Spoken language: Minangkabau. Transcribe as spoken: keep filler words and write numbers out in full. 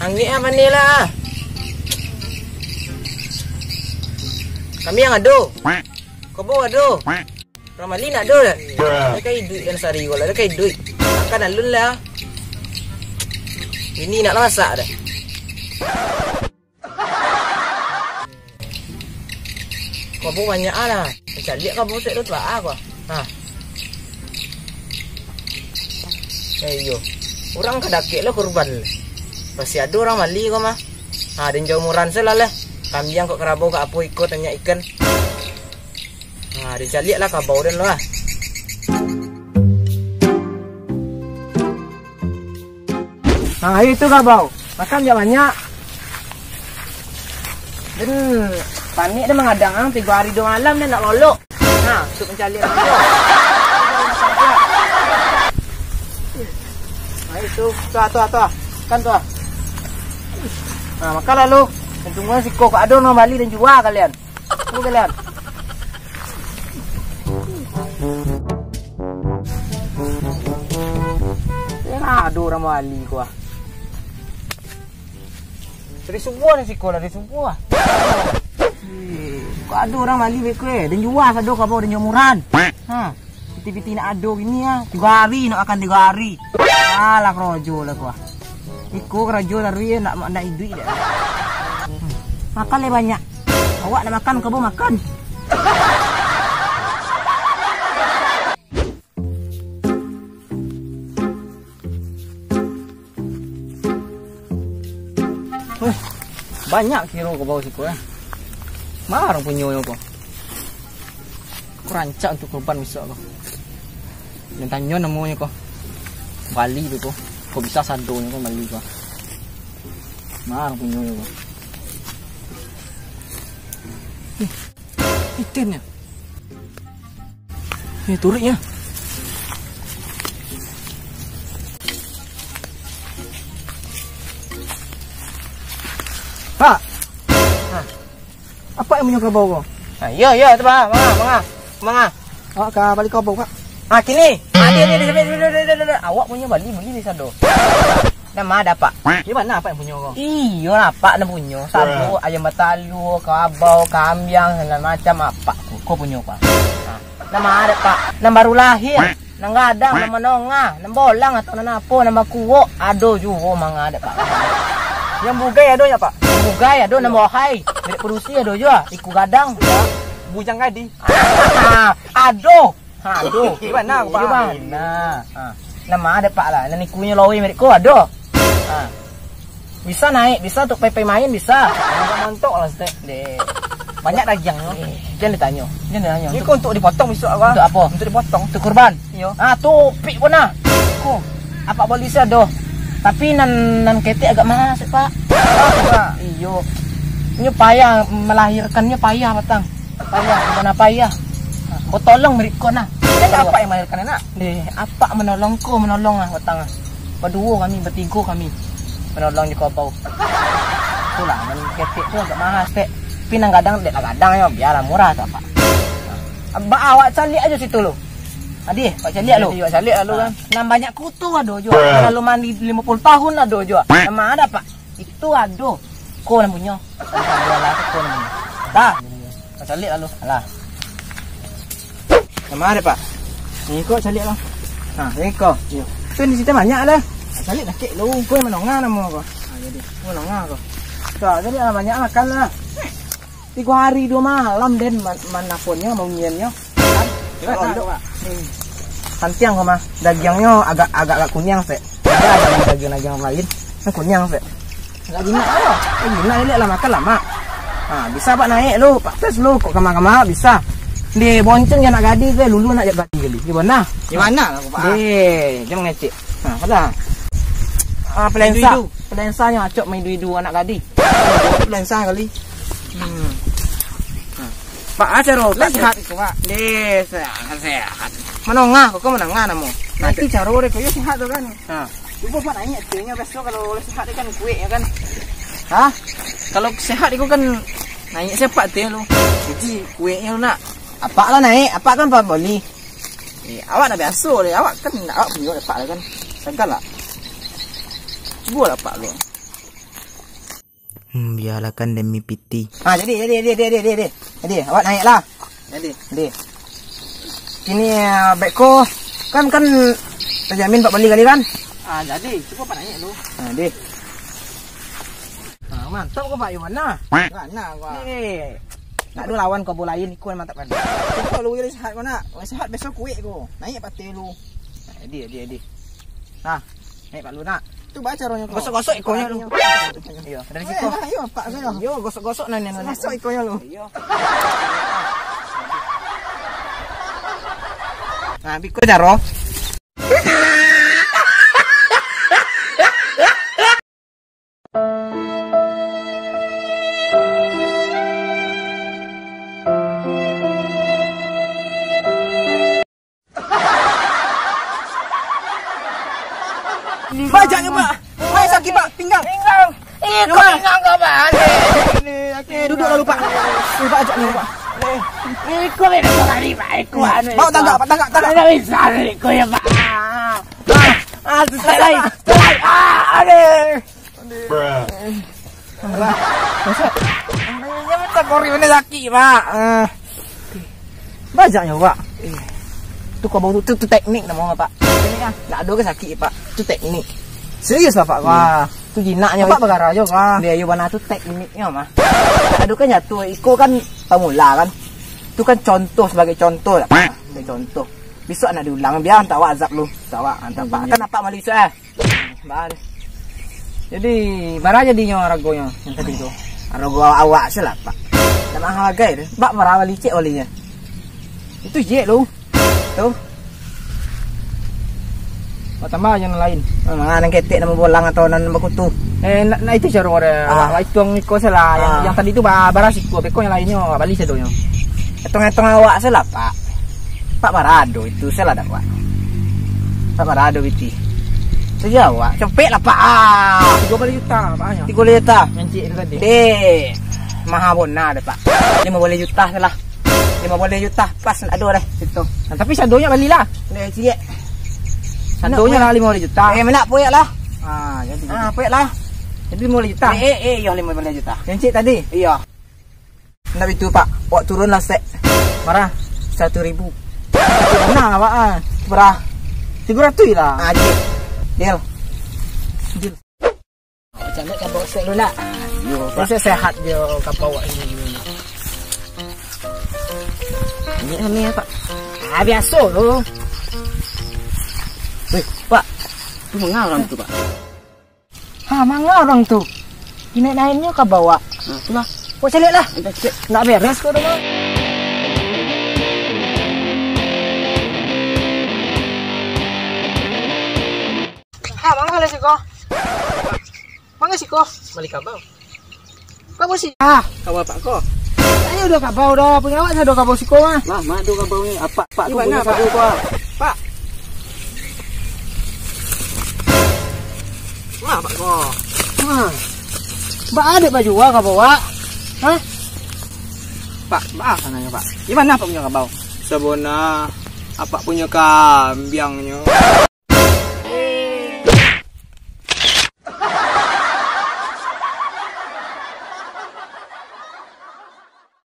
Angek ah, pandai lah. Kami yang ado. Kau bawa ado. Urang mali nak ado dah. Ado ka iduik kan sari ko lah, ado ka iduik. Makan alun lah. Ini nak lah masak dah. Kabau banyak ah lah. Caliak kabau sek tu lah ah ko. Ha. Eh, iyo. Urang ka dakek lah kurban. Pasti ado urang mali ko mah. Ha, den jauh muran se lah lah. Kambiang kok karabau kok apo iko tanyak ikan. Ha, den caliak lah kabau den lo ah. Ha, ayo itu kabau. Makan jak banyak. Den panik den mangadang ang, tigo hari duo malam den nak lolok. Ha, untuk mancaliak kabau. Ha, itu, tu ah, tu ah, tu ah. Kan tu ah. Ha, makan lalu. Den tunggu siko, kok ado urang bali den jua kalian. Tunggu kalian. Ado urang bali ko ah. Dari subuah ni siko lah, dari subuah. Kok ado urang bali beko eh? Den jua sado kabau, den jua muran. Ha. Piti-piti nak ado kini ah. Tigo hari nak makan tigo hari. Alah karajo lah ko ah. Iko karajo taruih nak, nak iduik dak. Makan lah banyak. Awak nak makan, kabau makan. Weh, banyak kiro kabau siko eh. Ma urang punyonyo ko. Ko rancak untuak kurban bisuak ko. Den tanyo namonyo ko. Bali tu ko. Kok bisa sadonyo ko bali ko. Ma urang punyonyo ko. Ih, itinnyo. Eh, turuiknyo. Pak. Ha. Apak nan punyo kabau ko? Ha, iyo, iyo, tu, Pak. Manga, manga, manga. Awak ka bali kabau, Pak? Ha, kini. Ha, dia, dia, dia, dia, dia, dia, dia, dia. Awak punyo bali, bali di sado. Nan ma ado, Pak? Di mano apak nan punyo ko? Iyo lah, apak nan punyo. Sado, ayam batalua, kabau, kambiang, sagalo macam apak ko, ko punyo, Pak. Ha. Nan ma ado, Pak? Nan baru lahia, nan gadang, nan manongah, nan bolang atau nan apo, nan bakuok, ado juo manga dek, Pak. Nan bugai ado nyo, Pak? Nan bugai ado, nan bohai, milik padusi ado juo, iku gadang. Bujang gadih. Ado. Ha, ado. Di mano, Pak? Di mano? Ha. Nan ma ado, Pak, lah? Nan ikunyo laweh milik ko ado. Ha. Bisa naik, bisa tu pai-pai main, bisa. Mantap-mantap lah, Stek. Deh. Banyak dagiangnyo. Eh. Jan ditanyo. Jan ditanyo. Iko untuak dipotong bisuak ko. Untuak apo? Untuak dipotong. Untuak kurban? Iyo. Ah, tu pik ko nah. Ko. Apak bali sado. Tapi nan, nan ketek agak mahal, Pak. Mahal, Pak. Iyo. Inyo payah, melahirkannyo payah, batang. Payah, di mano payah. Ko tolong milik ko nah. Jan apak nan melahirkan, nak? Deh, apak manolong ko, manolong ah, batang ah. Baduo kami, batigo kami manolong jo kabau. Itulah, nan ketek tu agak mahal, Stek. Tapi nan gadang, dek lah gadang nyo, bialah murah tu, Pak. Ba, awak caliak ajo situ lu. Adi, awak caliak lu. Adi, awak caliak lu kan. Nan banyak kutu ado juo. Nan lalu mandi limo puluah tahun ado juo. Nan ma ado, Pak? Itu ado. Ko nan punyo. Ado lah, ko nan punyo. Dah. Awak caliak lalu. Alah. Nan ma ado, Pak? Iko caliak lah. Ha, iko. Iyo. Tu di situ banyak lah. Caliak dakek lu. Ko nan manongah namo ko. Ha, jadi. Ko nan manongah ko. Tu, caliak lah, banyak makan lah. Tigo hari duo malam den man-, manaponyo, maunyiannyo. Kan? Hebat lah, Pak. Hmm. Santiang ko mah. Dagiangnyo agak, agak, agak kuniang, Stek. Ado dagiang-dagiang lain. Kan kuniang, Stek. Agak jinak lah. Eh, jinak elok lah, makan lah, Mak. Ha, bisa, Pak, naik lu, Pak, tes lu, kok kama-kama bisa. Di bonceng je nak gadih tu, lulu nak jak gadih kali. Di mana? Di mana lah, Pak? Deh, jangan ngecek. Ha, pada. Ah, pelensa. Idu-idu. Pelensanyo acok maidu-idu anak gadih. Pelensa kali. Hmm. Ha. Pak, ah, caro, Pak, sehat iko, Pak? Deh, sehat, sehat. Manongah, kok manongah namo? Nah, itu caro deh, kok iyo sehat tu kan. Ha. Cubo, Pak, naik atinyo, biaso kalau lah sehat kan kuek yo kan. Hah? Kalau sehat iko kan naik siapa atinyo lu? Jadi kueknyo lu nak. Apak lah naik, apak kan Pak Boli. Eh, awak dah biaso deh, awak kan awak punyo apak lah kan. Sagal lah. Cubo lah apak lu. Hmm, bialah kan demi piti. Ah, jadi, jadi, jadi, jadi, jadi, jadi. Jadi, awak naik lah. Jadi. Jadi. Kini, ah, beko kan, kan tajamin Pak bali kali kan? Ah, jadi. Cuba Pak naik dulu. Ah, jadi. Ah, mantap ko, Pak Iwan, nah. Nah, nah, wah. Eh, nak ado lawan ko bola lain, iko mantap kan. Iko lu sehat ko nak. Sehat besok kuek ko. Naik patah lu. Jadi, jadi, jadi. Nah, naik Pak lu nak. Tu baca ronyo ko. Gosok-gosok ikonyo lu. Iyo, dari siko. Eh, ayo, Pak, ayo. Yo, gosok-gosok nan, nan, nan. Gosok ikonyo lu. Iyo. Nah, biko caro. Bajaknyo, Pak. Pak, sakik, Pak. Pinggang. Pinggang. Ih, kok pinggang kau balik? Duduk lalu, Pak. Ih, Pak, ajaknyo, Pak. Ih, kok beda kali, Pak. Iko anu. Bawa tagak, Pak, tagak, tagak. Tidak bisa, iko ya, Pak. Ah, susah lagi. Susah lagi. Ah, aduh. Bruh. Alah, masa? Ini minta kori mana sakit, Pak. Ah. Bajaknyo, Pak. Tu kau bawa tu, tu, tu teknik namo, Pak. Teknik ah. Nak ado ke sakit, Pak? Tu teknik. Serius lah, Pak. Wah, tu jinaknyo. Pak bagara jo, Pak. Dia, yo, bana tu tekniknyo, mah. Nak ado kan jatuh. Iko kan pemula kan. Tu kan contoh, sebagai contoh lah, Pak. Sebagai contoh. Besok nak diulang, biar hantar awak azab lu. Hantar awak, hantar Pak. Kan Apak malu isuak, eh? Bah deh. Jadi, bara jadinyo haragonyo nan tadi tu? Harago awak se lah, Pak. Ndak mahal bagai tu. Bak bara bali cek balinyo? Itu jek lu. Tu. Bak tambah jo nan lain. Ah, nan ketek, nan bolang atau nan bakutu? Eh, nak, nak itu caro deh. Ah. Awak ituang iko se lah. Yang, ah, yang tadi tu ba-, bara siko, beko yang lainnyo bali sadonyo. Etong-etong awak se lah, Pak. Pak bara ado itu, salah dak, Pak? Pak bara ado biti. Sajo awak, copek lah, Pak. Ah. Tigo baleh juta, Pak, yo. Tigo baleh juta. Mancik itu tadi. Deh. Maha bona deh, Pak. Limo baleh juta se lah. Limo baleh juta, pas ado deh situ. Nah, tapi sadonyo bali lah. Deh, ciek. Sadonyo lah limo baleh juta. Eh, menak puek lah. Ah, jadi. Ah, puek lah. Jadi limo baleh juta. Eh, eh, eh, yo limo baleh juta. Mancik tadi? Iyo. Ndak itu, Pak. Awak turun lah sek. Bara? Saratuih ribu. Nah, Pak, ah. Bara? Tigo ratuih lah. Ah, deal. Deal. Deal. Awak caliak kabau sek lu, nak? Iyo, Pak. Sek sehat jo kabau awak ini. Ini, ini ya, Pak. Ah, biaso tu. Weh, Pak. Tu manga urang tu, Pak? Ha, manga urang tu? Dinaik-nainnyo kabau. Nah, tu lah. Kok caliak lah? Antai cek. Ndak beres kok tu, Bang. Ha, manga lah siko. Manga siko. Bali kabau. Kabau si. Ah, kabau Apak ko. Ayo dah kabau dah. Punyo awak ado kabau siko mah. Lah, mah ado kabau ni. Apak, Pak tu punyo sado ko, ah. Pak. Mah, Pak ko. Mah. Baa dek bajua kabau awak? Hah? Pak, baa sanangnyo, Pak? Di ma Apak punyo kabau? Sabona Apak punyo kambiangnyo.